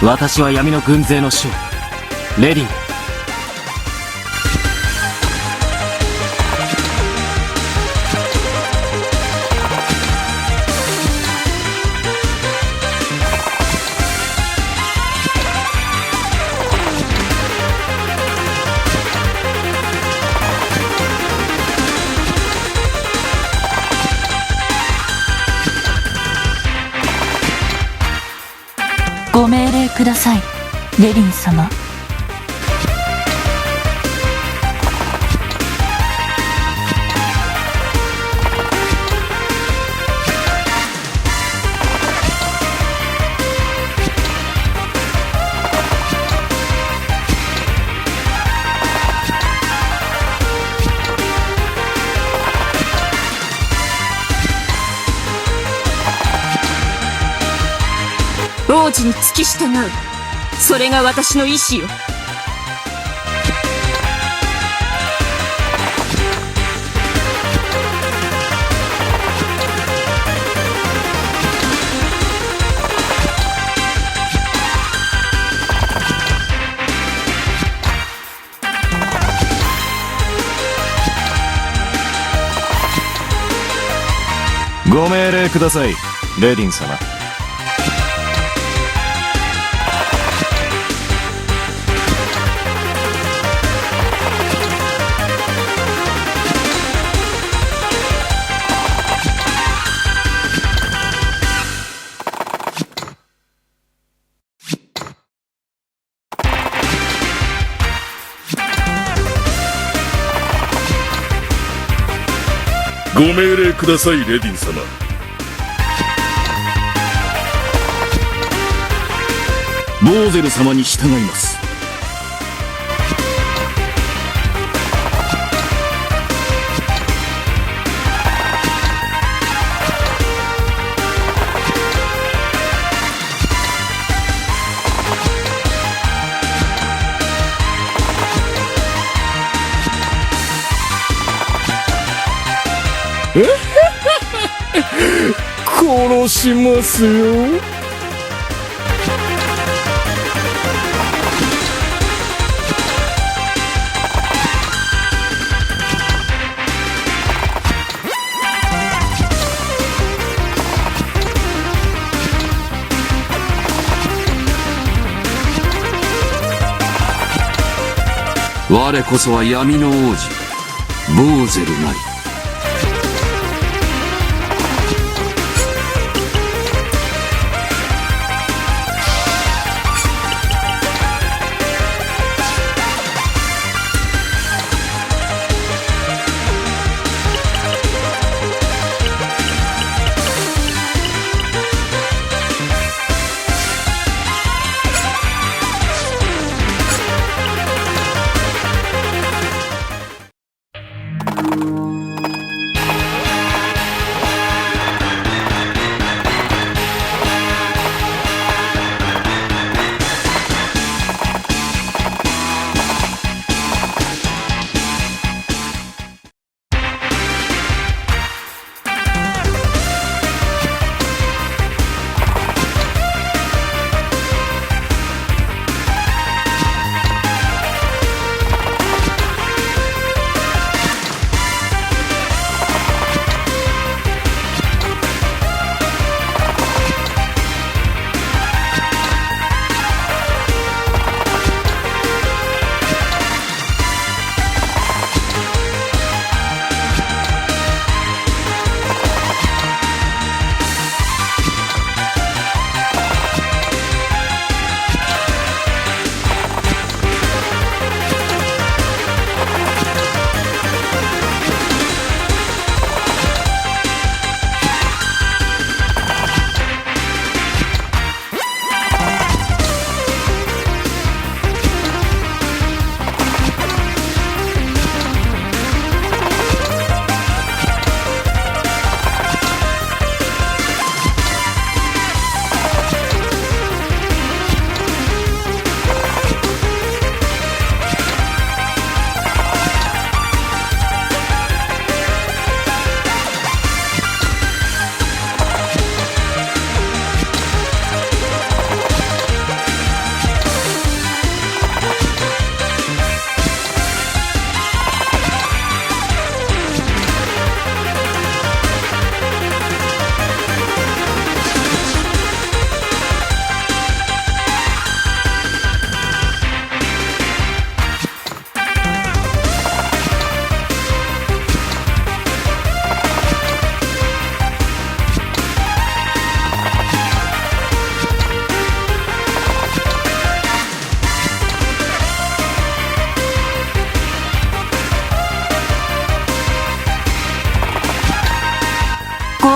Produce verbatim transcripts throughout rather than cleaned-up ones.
私は闇の軍勢の将、レディン。 ご命令ください、レディン様。 王子に付き従う。それが私の意志よ。 ご命令ください、レディン様。 ご命令ください、レディン様。 ボーゼル様に従います。 殺しますよ。 我こそは闇の王子、ボーゼルなり。 「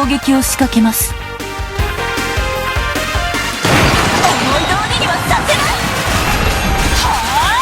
攻撃を仕掛けます。思い通りにはさせない。はあ。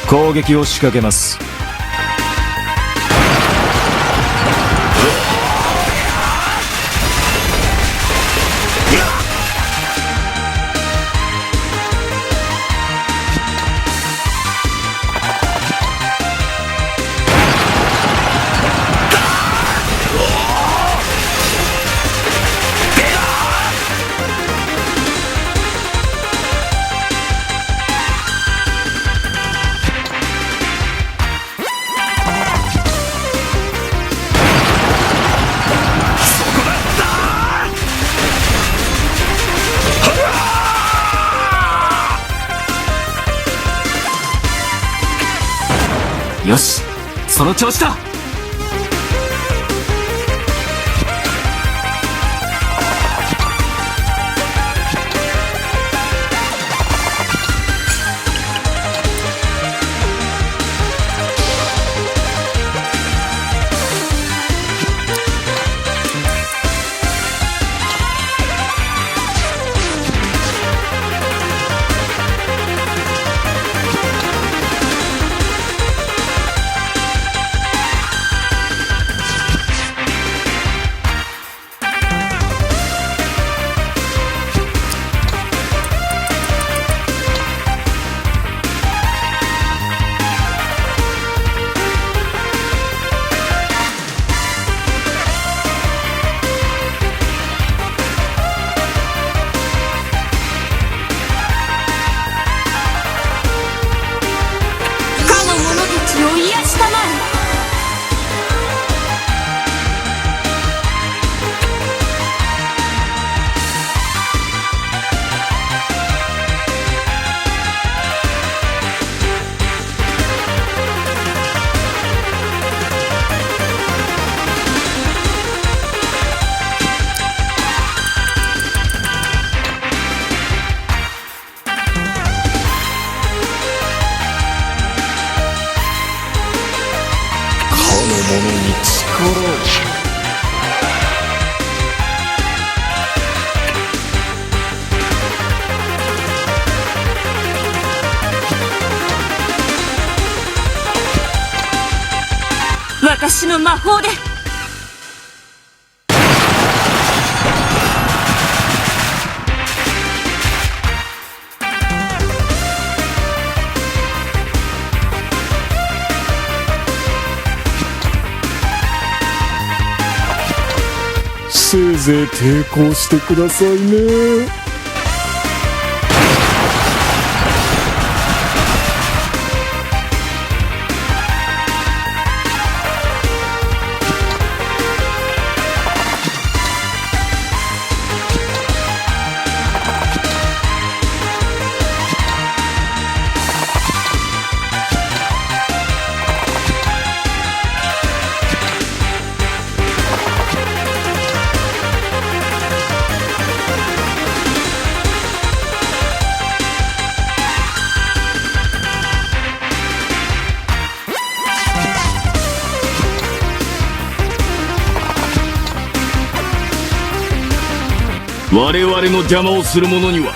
攻撃を仕掛けます。よし、その調子だ。者に力を。私の魔法で。 せいぜい抵抗してくださいね。 我々の邪魔をする者には。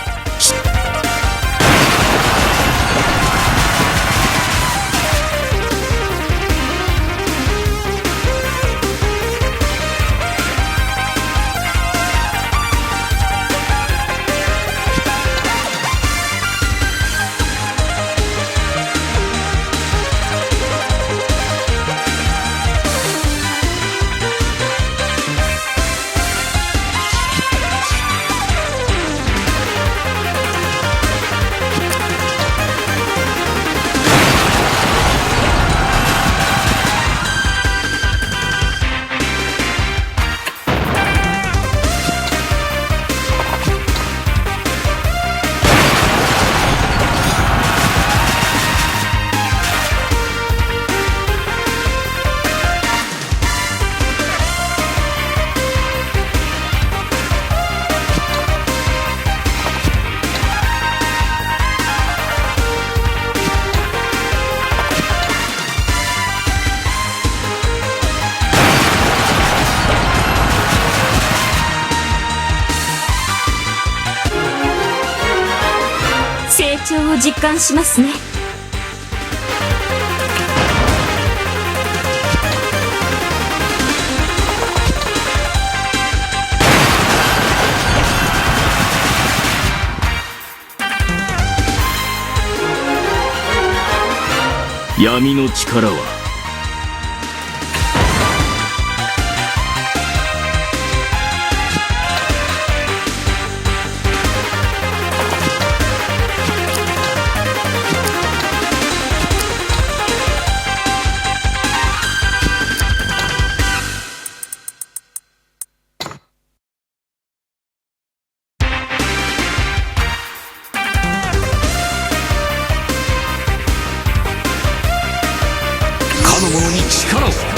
成長を実感しますね。 闇の力は。 かの者に力を。